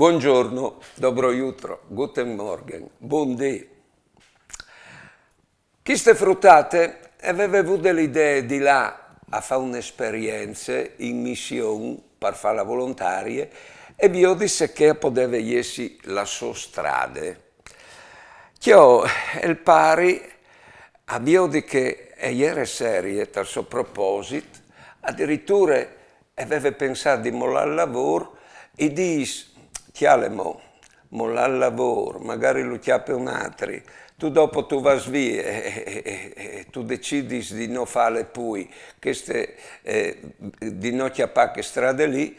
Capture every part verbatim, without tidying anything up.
Buongiorno, dobro jutro, guten Morgen, bundì. Chiste frutate e veve vude l'idee di lâ a fâ une esperience in mission par fâ la volontarie e viodi se che a podeve jessi la sô strade. Cjo, il pari a viodi che e jere serie tal so proposit, adiriture e veve pensât di molâ il lavôr, i dîs: «Cjale mo, molâ il lavôr, magari lu cjape un altri, tu dopo tu vâs vie e, e- e- e tu decidis di no fâle plui, cheste, eh, di no cjapâ chê strade li,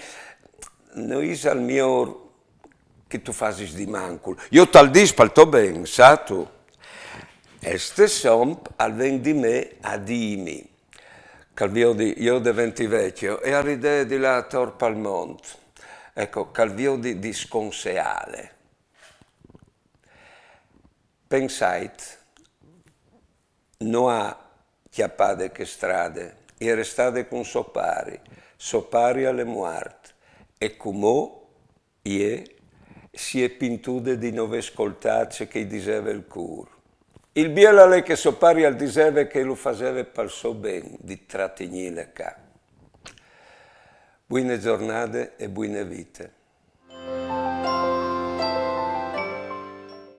no isal miôr che tu fasis di mancul? Jo tal dîs pal to ben, sâstu?» E stès om al ven di me a dîmi, che al viodi, jo o deventi vecjo, e al à l'idee di lâ ator pal mont. Eco, che al viodi di sconseâle. Pensait, no à cjapade chê strade, e je restade cun so pari, so pari al è muart, e cumò jê si è pintude di no vê scoltât ce che i diseve il cûr. Il biel al è che so pari al diseve che lu faseve pal so ben di tratignîle ca. Buine zornade e buine vite.